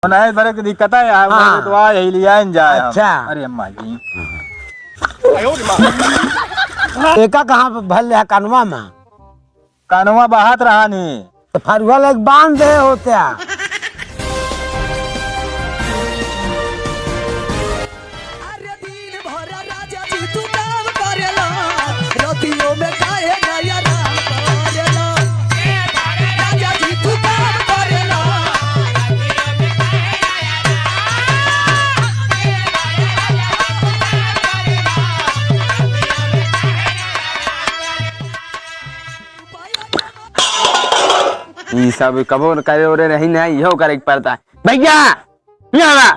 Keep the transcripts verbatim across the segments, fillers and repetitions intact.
नहीं, बड़े की दिक्कत है यार, हाँ। तो आ यही लिया इन जाए हम। अच्छा। अरे अम्मा जी। एका कहाँ पे भर ले कनवा में? कनवा बहात रहा नी। तो फरुआ लाइक बांध दे होत्या। अरे दिन भर राजा जी तू काम करेला, रतियों में काहे ना आराम करेला? राजा जी तू काम करेला। ई सब कबो करे ओरे रही ना, इहो करे के पड़ता है। भैया, यहाँ आवा।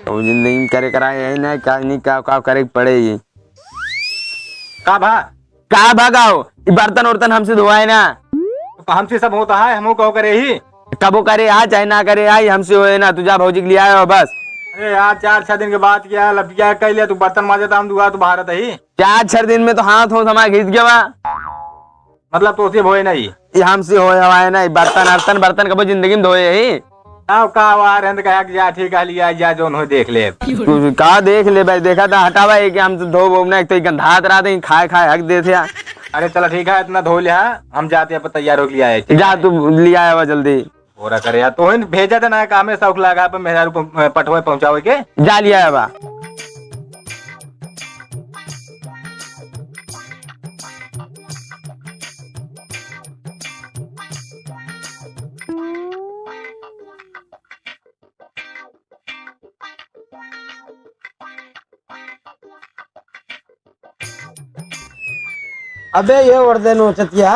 तो जिंदगी में करे कराए यही ना, का नहीं, का, का करे के पड़े ये। का भा? का भा गाओ? ई बर्तन उर्तन हमसे धोआए ना। तो हमसे सब होता है, हमो कहो करे ही। कबो करे आ, चाहे ना करे आ, ई हमसे होए ना। तू जा भौजी के लिए आयो बस। अरे यार, चार छह दिन के बात किया, लपिया कह लिया, तू बर्तन मांजे तो हम दुआ तू भारत ही। चार छह दिन में तो हाथ हो हमारा घिस गया बा। मतलब तोसे होए नहीं? ये हमसे होए हवाए नहीं, बर्तन अर्तन, बर्तन कबो जिंदगी में धोए ही? अब का वार है, तो कहा कि जा ठीक है, लिया जा, जोन हो देख ले। तू का देख ले भाई, देखा था, हटावा ये कि हम तो धो वो ना, एक तो ये गंधात रहा था, खाए खाए हक देते हैं। अरे चला ठीक है, इतना धो लिया, हम जाते हैं, अपन तैयार हो लिया है, ठीक जा है? तू लिया आवा जल्दी। बोरा करे यार, तो इन भेजा था ना, काम में शौक लगा, पर मेहरारू को, अ, पठवे पहुंचावे के। जा लिया आवा। अबे ये वर्दे नोचतिया।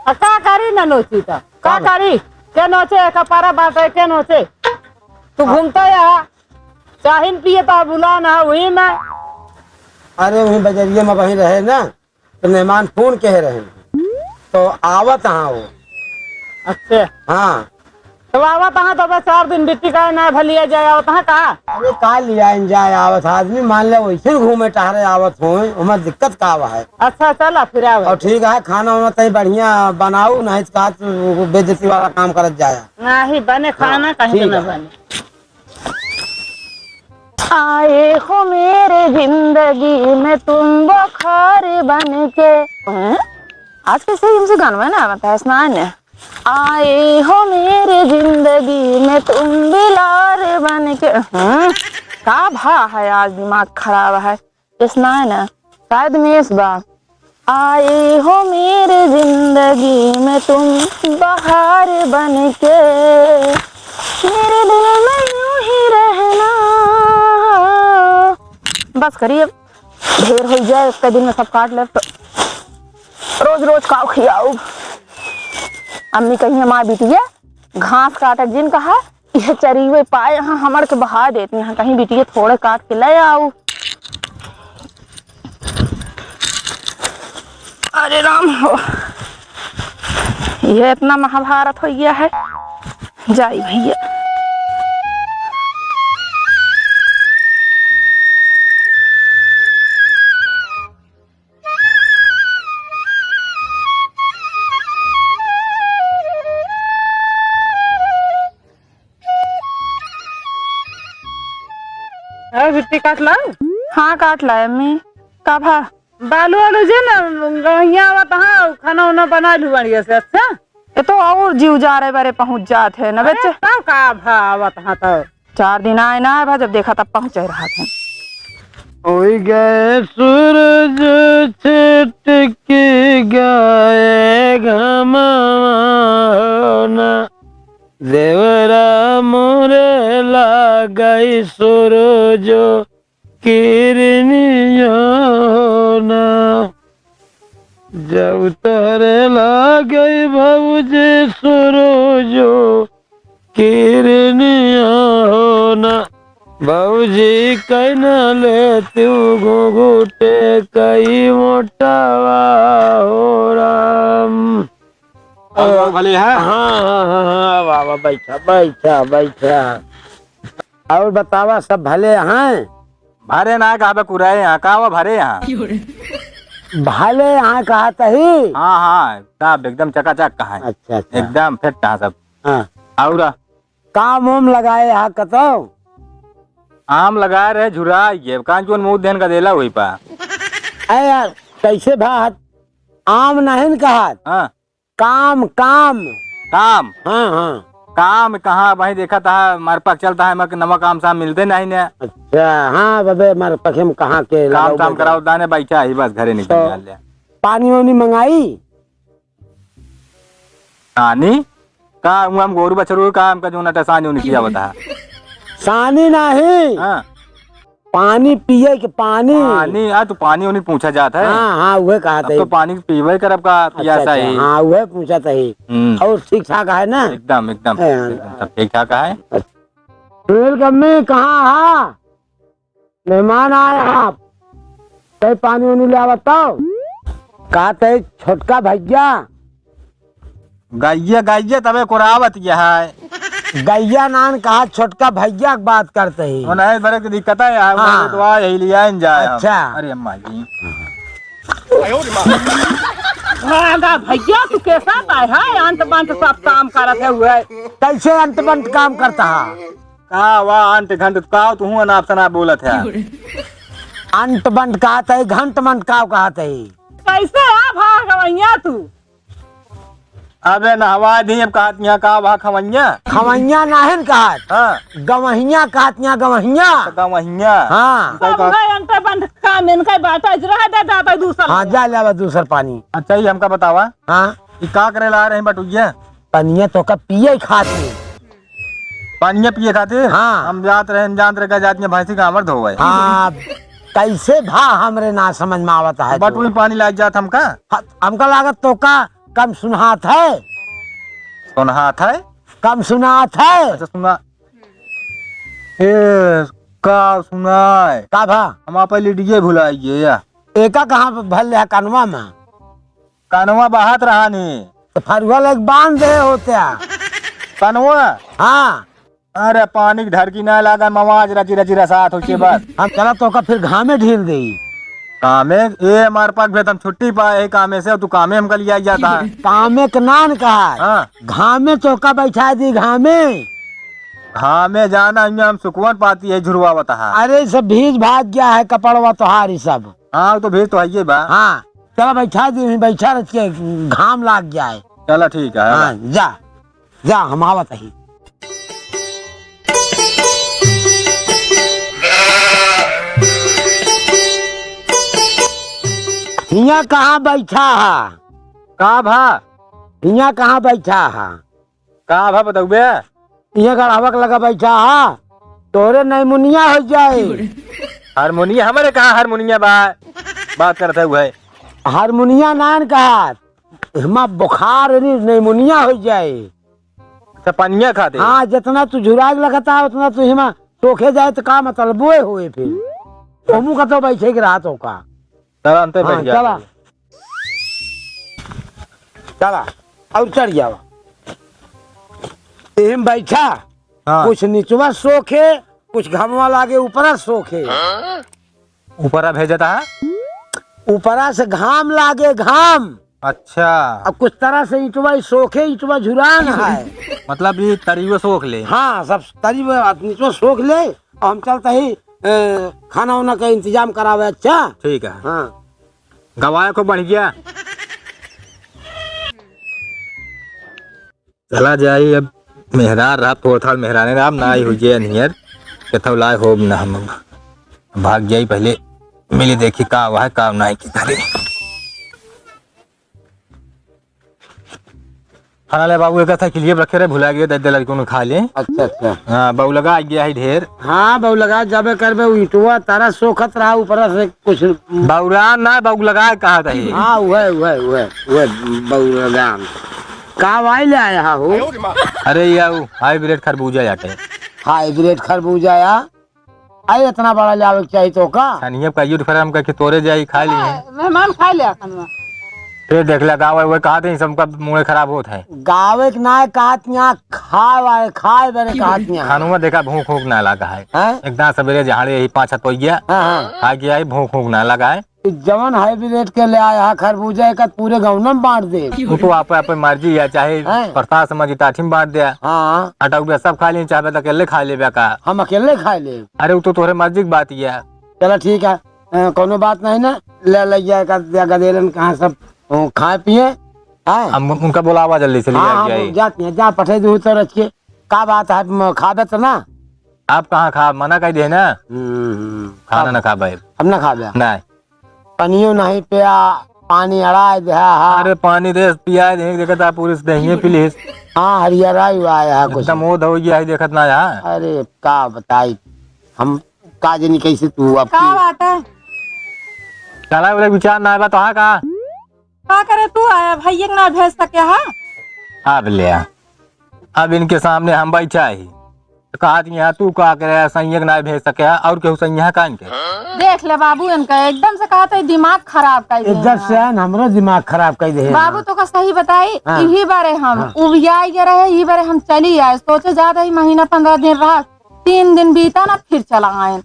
आ का करी ना नोची त? का का बा? करी? के नोचे, कपारा बाटे, के नोचे? तू घूमता या, चाहिन पिए त बुला ना, वही में। अरे वही बजरिया में वही रहे ना, तो मेहमान फोन कहे रहे, तो आवत हाँ वो। अच्छा। हाँ। तो आवत हाँ तो बस चार दिन बिट्टी का ना भलिया जाए, आवत हाँ का? अरे का लिया इन जाए आवत हाँ, आदमी मान ले वैसे घूमे टहरे आवत हो, ओमे दिक्कत का बा है? अच्छा चला फिर आवे। और ठीक है, खाना वाना तई बढ़िया बनाऊ, नहीं तो का तू बेइज्जती वाला काम करत जाया। नहीं बने खाना हाँ, कहीं ठीक तो ना है। बने। आए हो मेरे जिंदगी में तुम बहार बन के। हैं? आज कैसे इनसे गानवा ना आवत है, सुनाए ने। आए हो मेरे जिंदगी में तुम बिलार बन के। हम्म, का भा है आज दिमाग खराब है? ये सुनाए ना, शायद मेस बा। आए हो मेरे जिंदगी में तुम बहार बन के, मेरे दिल में यूं ही रहना। बस करिए, ढेर हो जाए, एक दिन में सब काट ले तो रोज रोज काव खियाऊ। अम्मी कही, "माँ बिटिया, घास काटत जिन कहा, यह चरीवे पाए यहाँ हमड़ के बहा देती हैं, कहीं बिटिया थोड़े काट के ले आऊ।" अरे राम हो, ये इतना महाभारत हो गया है। जाई भैया। अरे बिट्टी काट लाऊ? हाँ, काट लाए अम्मी। का भा? बालू वालू जे ना, गहिया आवत हाँ, खाना उना बना लू बढ़िया से, अच्छा? ये तो और जीव जा रहे बारे पहुँच जात है ना अरे बच्चे। तब का भा आवत हाँ तो। चार दिन आए ना आए भा, जब देखा तब पहुँचे रहा था। उइ गए सूरज छिटक गए घमवा हो ना, देवरा मोरे लागई सूरजो किरनिया हो ना। जब तोहरे लागई भौजी सूरजो किरनिया हो ना, भौजी कई ना लेती घुघुटे कई मोटावा हो राम। और भले हैं? हाँ, हाँ, हाँ, हाँ, वाह, वाह, बैठा, बैठा, बैठा। और बतावा, सब भले हैं? भरे ना, कहा बे कुराए यहाँ, कहा वो भरे यहाँ? भले यहाँ कहा तही? हाँ, हाँ, सब एकदम चकाचक कहा है। अच्छा, अच्छा। एकदम फिट कहा सब। हाँ। और? काम वाम लगाए हा कतौ? आम लगाए रहे, झुरा गए। कान चोन मुँह देन का देला हुई पा। अरे यार, कैसे भा? आम नहीं न कहा। हाँ। काम, काम। काम? हाँ, हाँ। काम कहाँ भाई, देखा था, मार पाक चलता है, मक-, नमक आम साम मिलते नहीं ने। अच्छा, हाँ, बबे, मार पाक हम कहाँ के काम लगाओ ताम बे? कराओ दाने, बैठा ही बस, घरे निकल तो जा ले। पानी वानी मंगाई? पानी? का हुआ, हम गोरू बछरू का, हमका जो नटा सानी उनी किया बता। सानी नहीं। हाँ। पानी पिए के पानी। पानी, आ, तू पानी उनी पूछा जात है। हाँ, हाँ, उहे कहा अब थे। तो पानी पीबे करब का, अच्छा, पियासा अच्छा, ही। हाँ, उहे पूछा थे। हम्म। और ठीक ठाक है ना? एकदम, एकदम, ए, हाँ। एकदम सब ठीक ठाक है। सुनील के अम्मी कहाँ हा? मेहमान आए आप, कहीं पानी उनी ले आवत तो? कहा थे छोटका भैया। गइया, गइया तबे कोरावत यह है। गइया नान कहा, छोटका भैया के बात करते ही। ओ नहीं, बड़े की दिक्कत है यार, हाँ। तो आ यही लिया इन जाए हम। अच्छा। अरे अम्मा जी। भागा भैया, तू कैसा है? अंत बंत सब काम करत है हुए। कैसे अंत बंत काम करता है? का वा अंट घंट का तू अनाप शनाप बोलत है? अंट बंट कहत है, घंट मंट का कहत है? कैसे आ भा खवैया तू? अबे नहवा दी, अब कहत यहाँ का भा खवैया? खवैया नाहिन कहत। हाँ। गवहिया कहत यहाँ, गवहिया। तो गवहिया। हाँ। तो सब का है अंट बंट काम, इनका बाटा इजरा है, दे दादा दूसर हाँ, ले। जा ले आवा दूसर पानी। अच्छा, ये हमका बतावा। हाँ। ये का करे ला रहे हैं बटुइया? पनिया तो का पिए खातिर। पानिया पिए खातिर? हाँ। हम जात रहे, हम जानत रहे का जात में भैंसी का आवर धोवे। हाँ, कैसे भा हमरे ना समझ में आवत है बट तो। वही पानी लाग जात हमका। ह-, हमका लागत तो का कम सुनात है। सुनात है? कम सुनात है। अच्छा सुना। ए, का सुनाए? का भा? हम आपा लिडिये भुलाइए या। एका कहाँ पे भर ले है कनवा में? कनवा बहात रहा नी। तो फरुआ लाइक बांध दे होत्या। कनवा? हाँ। अरे पानी की ढरकी ना लागा, मवाज रची रची रसात होके बस। हम चला तो का फिर घामे ढील देई। कामे? ए हमार पाक भेद हम छुट्टी पाए है कामे से, तू कामे हमका लिया जाता है। कामे के नान कहा। हाँ। घामे तो का बैठा दी घामे। घामे जाना, इनमें हम सुकून पाती है, झुरवावत है। अरे सब भीज भाग गया है कपड़वा तोहार ई सब। हाँ, वो तो भीज तो है ये बा। हाँ। चला बैठा दी, वहीं बैठा रह के घाम लाग गया है। चला ठीक है, हाँ, हाँ। जा, जा, हम आवत ही। हियाँ कहाँ बैठा हा? का भा? हियाँ कहाँ बैठा हा? का भा बतउबे? इहे गढ़वा के लगा बैठा हा, तोरे नैमुनिया हो जाए। हारमोनिया हमरे कहाँ हारमोनिया बा? बात करत है उहे। हारमोनिया नान कहा, हिमा बुखार रे नैमुनिया हो जाए। अच्छा, पनिया खा दे। हाँ, जितना तू झुराग लगता, उतना तू हिमा सोखे जाए तो का मतलब होए फिर? ओमू का तो बैठे के रहा तो का। चला, अंते हाँ, बैठ जा। चला। चला, और चढ़ जावा। एहम बैठा, हाँ। कुछ निचवा सोखे, कुछ घमवा लागे, ऊपरा सोखे। ऊपरा भेजता है? ऊपरा से घाम लागे, घाम। अच्छा। अब कुछ तरह से ईंटवा सोखे, ईंटवा झुरान है। मतलब ये तरियो सोख ले? हाँ, सब तरी में निचवा सोख ले, और हम चलता ही, ए, खाना वाना का इंतजाम करावे, अच्छा? ठीक है। हाँ। गवाए को बढ़िया। चला जाई अब, मेहरार रहा, थोड़ थाल मेहराने रहा, अब ना आई हुई जे नियर, के थौ लाए होब ना हम। भाग जाई पहले, मिली देखी का हुआ है, का नहीं की करे। खाना ले बाबू, एक साइकिलिए रखे रहे, भुला गए, दे दे लड़कों ने खा ले। अच्छा, अच्छा। हाँ, बउलगा आ गया है ढेर। हाँ, बउलगा जाबे करबे, उ ईंटवा तारा सोखत रहा, ऊपर से कुछ बउरा ना, बउलगा कहा था ये? हाँ, उहे, उहे, उहे, उहे बउलगा। का वाई ले आया हो? अरे, या उ हाइब्रिड खरबूजा याटे। हाइब्रिड खरबूजा या? आई इतना बड़ा लावे के चाहिए तो का? छनिया का यूट फराम करके तोरे जाई, खा ली है। मेहमान खा ले खाना। फिर देख ले, गावे वो कहा थे, सबका मुंह खराब होत है। गावे के ना कहत यहाँ, खाए वाले, खाए बरे कहत यहाँ। खानू में देखा, भूख, भूख ना लगा है। हैं? एक दांत सवेरे जहाड़े यही पाँच हाथ हो गया। हाँ, हाँ। खा के आई, भूख, भूख ना लगा है। जवन hybrid के ले आया है खरबूजा, एक पूरे गाँव में बाँट दे। वो तो आप, आप मर्जी है, चाहे हैं? प्रसाद समझ के टाठी में बाँट दे। हाँ। आटा उबिया सब खा लिए, चाहे तो अकेले खा लेबे का? हम अकेले खा ले। अरे, वो तो तोहरे मर्जी की बात ही है। चला ठीक है, अ, कौनो बात नहीं ना, ले, ले जाए का, दे, गदेलन कहाँ सब, अ, खाए पिए, हैं? हम उनका बुलावा जल्दी से, ले हाँ, जाके हाँ, आई। जाती है, जा पठे दू तो रच के, का बात है, म-, खाबे तो ना? आप कहाँ खा, मना कह दे ना। हम्म, हम्म। खाना अब ना खा भाई। अब ना खा बे। नहीं। पनियो नहीं पिया, पानी अड़ाए दे, हाँ, हाँ। अरे पानी दे, पियाए दे, देखत आप पूरी से दहिए पी लीस। हाँ, हरियरा ही हुआ है कुछ। एकदम ओध हो गया है, देखत ना यहाँ। अरे का बताई, हम का जानी कैसे तू अब का की बात है? चला बोले विचार ना बा तो हाँ का? का करे तू आया, भैया के ना भेज सके हा? अब ले आ। अब इनके सामने हम बैठा ही। कहत यहाँ तू का करे, सैया के ना भेज सके हा, और केहू सैया कान के? देख ले बाबू, इनका एकदम से कहत है, दिमाग खराब कर दे इज्जत हैं। से आन, हमरो दिमाग खराब कर दे हैं। बाबू तो का सही बताई, हाँ। इही बारे हम हाँ। उबियाई के रहे, इही बारे हम चली आए, सोचे जात ही महीना पंद्रह दिन रहा, तीन दिन बीता ना, फिर चला आए।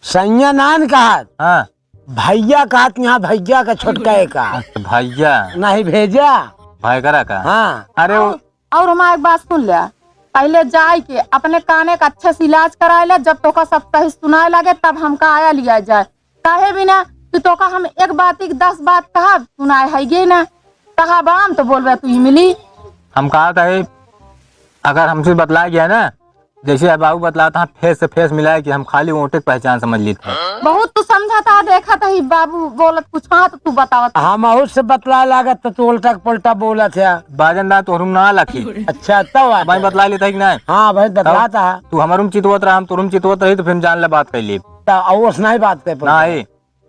सैया नान कहत। हाँ। भैया कहत यहाँ, भैया का छोटका का। अच्छा, भैया। नहीं भेजा। भाई करा का? हाँ। अरे वो और, और हमार एक बात सुन ले, पहले जाए के अपने काने का अच्छे से इलाज कराए ले, जब तोका सब सही सुनाए लगे तब हमका आया लिया जाए। काहे बिना कि तोका हम एक बात एक दस बात कहा सुनाए है ये ना, कहा बाम तो बोलबे तू इमली। हम कहा था, अगर हमसे बतलाया गया ना, जैसे अब बाबू बतलाता है, face से face मिलाए कि हम खाली ओटे के पहचान समझ लेते हैं। बहुत तू समझा था, देखा था, ही बाबू बोलत कुछ, हाँ, तो तू बतावत। हम और से बतला लागत तो तू उल्टा पुल्टा बोलत है। बाजन दा तोहरुम ना लखी। अच्छा, तब आ भाई गया। बतला लेता है कि नहीं? हाँ भाई, बतलाता है। तू हमारुम चितवत रहा, हम तोहरुम चितवत रही, तो फिर जान ले बात कर ली। तो और से नहीं बात कर पाते। नहीं।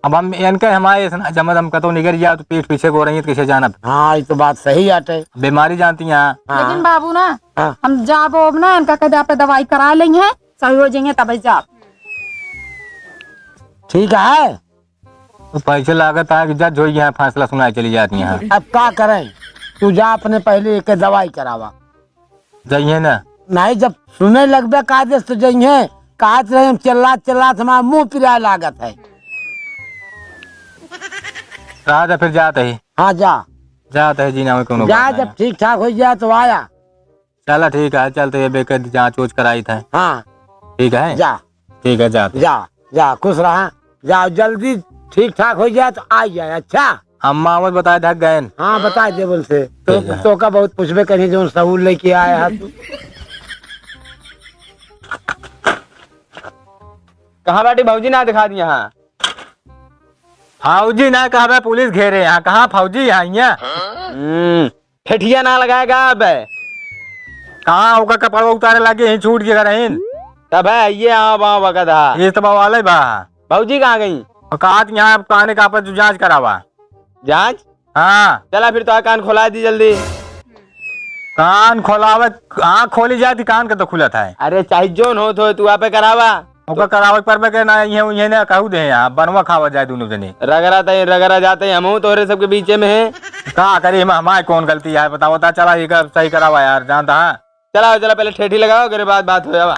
अब हम इनके हमारे ऐसे ना जमत, हम कतौ निकर जाओ तो पीठ पीछे को रही है, तो कैसे जानब? हाँ, ये तो बात सही आटे। बीमारी जानती हैं। हाँ। लेकिन बाबू ना, हाँ। हम जाबो अब ना, इनका कदे आप दवाई करा लेंगे, सही हो जाएंगे तब जाब। ठीक है। तो पैसे लागत है कि जज होई यहाँ फैसला सुनाए चली जाती हैं। अब का करें, तू जा अपने पहले एक दवाई करावा। जइहे ना। नहीं, जब सुने लगबे कायदे से तो जइहे। कहत रहे हम चिल्लात चिल्लात हमारा मुंह पिराए लागत है। रहा जा फिर जात ही। हाँ, जा। जात ही जी, ना हो कोनो जा, बात जब नहीं। ठीक ठाक हो जाए तो आया। चला ठीक है, चलते ये बेकर जाँच ऊँच कराई था। हाँ। ठीक है? जा। ठीक है, जाते। जा, जा, खुश रहा। जा, जल्दी ठीक ठाक हो जाए तो आ जाए, अच्छा? अम्मा आवत बताए धक गए। हाँ, बताए देब उनसे। तो, ठीक है। तोका बहुत पूछबे करी, जौन सहूल लेके आए हा तू। कहाँ बाटी भौजी, ना दिखा दिया हाँ। फौजी ना कहबे, पुलिस घेरे यहाँ। कहाँ फौजी यहाँ, यहाँ? हम्म, ठेठिया ना लगाएगा अब। कहाँ ओकर कपड़वा उतारे लागे, यहीं छूट के घर आइन। तब है, ये आओ, आओ, बगत हा। ये तो बवाले बा। भौजी कहाँ गई? और कहा कि यहाँ काने का आपस जाँच करावा। जाँच? हाँ। चला फिर तो कान खोला दी जल्दी। कान खोलावे, आँख खोली जाए तो कान के तो खुलत है। अरे चाहे जोन होत हो, तू आपे करावा। ओकर करावे के परबे के ना, इहे उहे ना कहू दे, यहाँ बनवा खावा जाए दोनों जने। रगड़ा तई, रगड़ा जाते, हमहू तोरे सबके बीचे में है। का करी, हम, हमारी कौन गलती है बताओ, ता चला, ये कर, सही करावा यार, जानता है। चला, चला, पहले ठेठी लगावा, ओकरे बाद बात हो जावा।